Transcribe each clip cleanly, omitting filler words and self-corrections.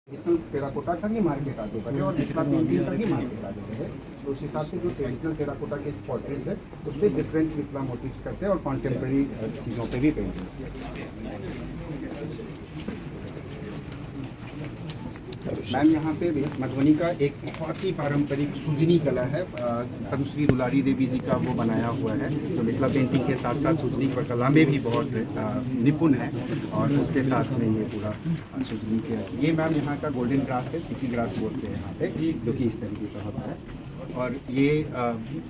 Traditional terracotta का ही market आगे बढ़े और मिथिला पेंटिंग का ही मार्केट आगे बढ़े, तो उस हिसाब से जो ट्रेडिशनल टेराकोटा के पॉटरीज है, उस पर डिफरेंट मिथिला मोटिव्स करते हैं और कॉन्टेम्प्रेरी चीज़ों पे भी पेंटिंग्स। मैम, यहाँ पे भी मधुबनी का एक बहुत ही पारंपरिक सुजनी कला है। पद्मश्री दुलारी देवी जी का वो बनाया हुआ है, जो मिथिला पेंटिंग के साथ साथ सुजनी कला में भी बहुत निपुण है और उसके साथ में ये पूरा सुजनी के। ये मैम, यहाँ का गोल्डन ग्रास है, सिटी ग्रास बोलते हैं यहाँ पे, जो कि इस तरीके का होता है और ये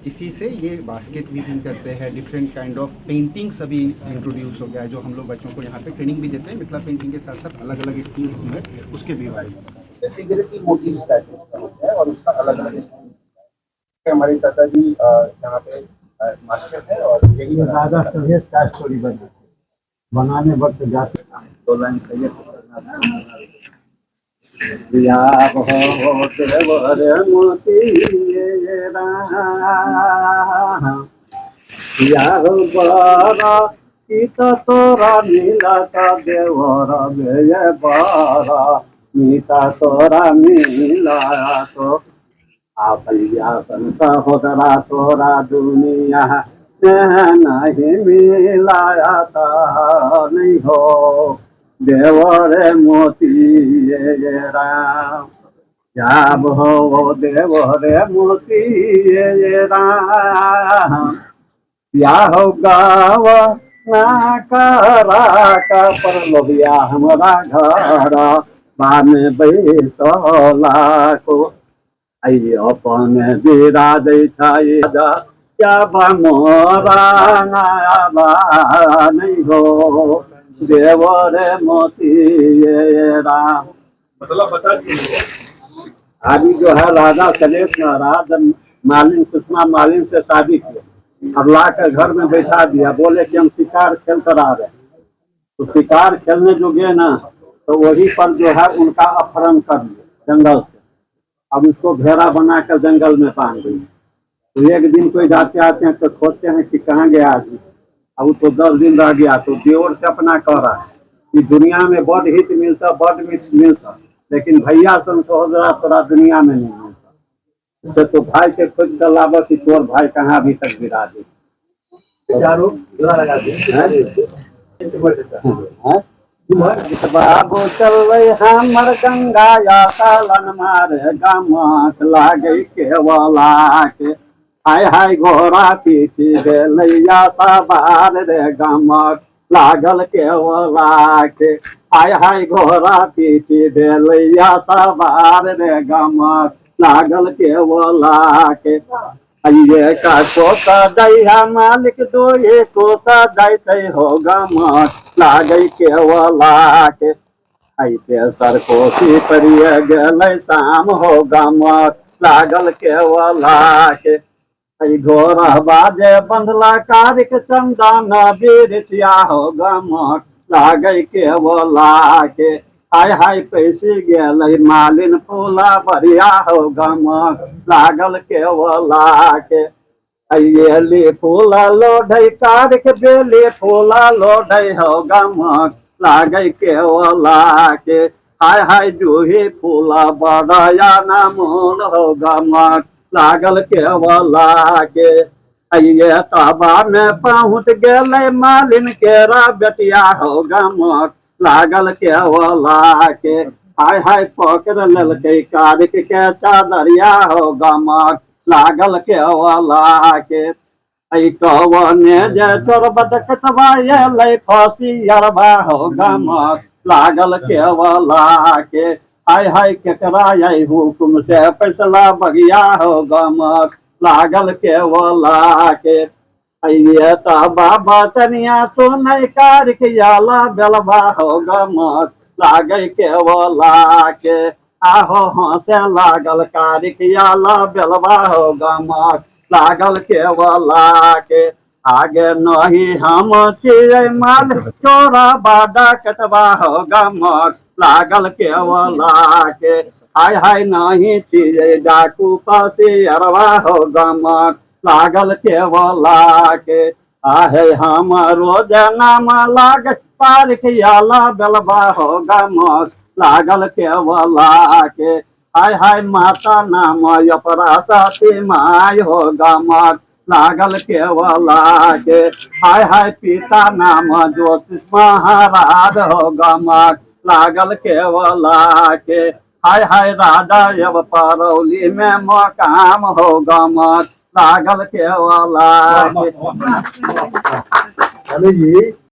इसी से ये बास्केट वीविंग करते हैं। डिफरेंट काइंड ऑफ पेंटिंग्स अभी इंट्रोड्यूस हो गया है, जो हम लोग बच्चों को यहाँ पे ट्रेनिंग भी देते हैं। मिथिला पेंटिंग के साथ साथ अलग अलग स्किल्स जो है, उसके भी बारे में बताते हैं। फिगरेटिव मोटिव्स टाइप का होता है और उसका अलग अलग। हमारे चाचा जी यहाँ पे मास्टर है और यही राजा सलहेश का स्टोरी बनाते बनाने वक्त जाते दो लाइन कहिए तो करना। या हो देवर मोती राम या हो बारा सीता तोरा मिला का देवर बे बारा मीता तोरा मिला तो आपलिया सहोदरा तोरा दुनिया में नहीं मिलाया था नहीं हो देवर मोती राम जाब हो देवर मोती राम या हो गाव ना करा का पर लोभिया हमारा घर बामे बैसला को आई अपन बिराजै छै क्या मोरा नयाबा नहीं हो देवर मोती राम। मतलब बता दीजिए। अभी जो है, राजा सलहेश महाराज मालिन, सुषमा मालिन से शादी किया। अब ला कर घर में बैठा दिया। बोले कि हम शिकार खेल कर आ रहे हैं। तो शिकार खेलने जो गए ना, तो वही पर जो है उनका अपहरण कर लिया जंगल से। अब उसको घेरा बनाकर जंगल में बांध दिया। तो एक दिन कोई जाते आते हैं तो खोजते हैं कि कहाँ गया आदमी। अब वो तो 10 दिन रह गया। तो देवर से अपना कह रहा है कि दुनिया में बड हित मिलता, बड मित मिलता, लेकिन भैया सन सहोदरा तोरा दुनिया में नहीं मिलता। तो भाई के खोज कर लाबो कि तोर भाई कहाँ अभी तक विराजित। हैं? बाबू चल हमर गंगा या सालन मारे गमक लागे केवला के। हाय हाय, घोड़ा पीठी भेलैया सवार रे, गमक लागल केवला के। हाय हाय, घोड़ा पीठी भेलैया सवार रे, गमक लागल केवला के। ये का कोसा दैया मालिक, दो ये कोसा दैते हो, गमक लागै केवला के। ऐते सर कोसी परिय गेलै शाम हो, गमक लागल केवला के। ऐ घोड़ा बाजे बंधला कारिक चंदन बिरचिया हो, गमक लागै केवला के। हाय हाय, पैसी गेलै मालिन फूला बढ़िया हो, गमक लागल केवला के। अयली फूला लोढ़ै कारिक बेली फूला लोढ़ै हो, गमक लागै केवला के। हाय हाय, जूही फूला बड़या नमूल हो, गमक लागल केवला के। अये तबा में पहुँच गेलै मालिन केरा बेटिया हो, गमक लागल केवला के। हाय हाय, पकड़ लेलकै कारिक के चादरिया हो, गमक लागल केवला के। ऐ कवने जे चोरबा डकैतबा एलै फसी अरबा हो, गमक लागल केवला के। हाय हाय, केकरा आई हुकुम से फैसला बगिया हो, गमक लागल केवला के। अये त बाबा तनिया सुनै कारिक याला बेलबा हो, गमक लागै केवला के। आहो हंसे लागल कारिक याला बेलबा हो, गमक लागल केवला के। आगे नहीं हम छियै माल चोरा बाडा कटबा हो, गमक लागल केवला के। हाय हाय, नहीं छियै डाकू फसी अरवा हो, गमक लागल केवला के। आहे हम रोज नाम लाग पारिक याला बेलबा हो, गमक लागल केवला के। हाय हाय माता नाम अपरा सती my हो गमक लागल केवला के। हाय हाय पिता नाम ज्योतिष महाराज हो गमक लागल केवला के। हाय हाय राजा अब परौली में मकाम हो गमक लागल केवला के। स्वामी जी।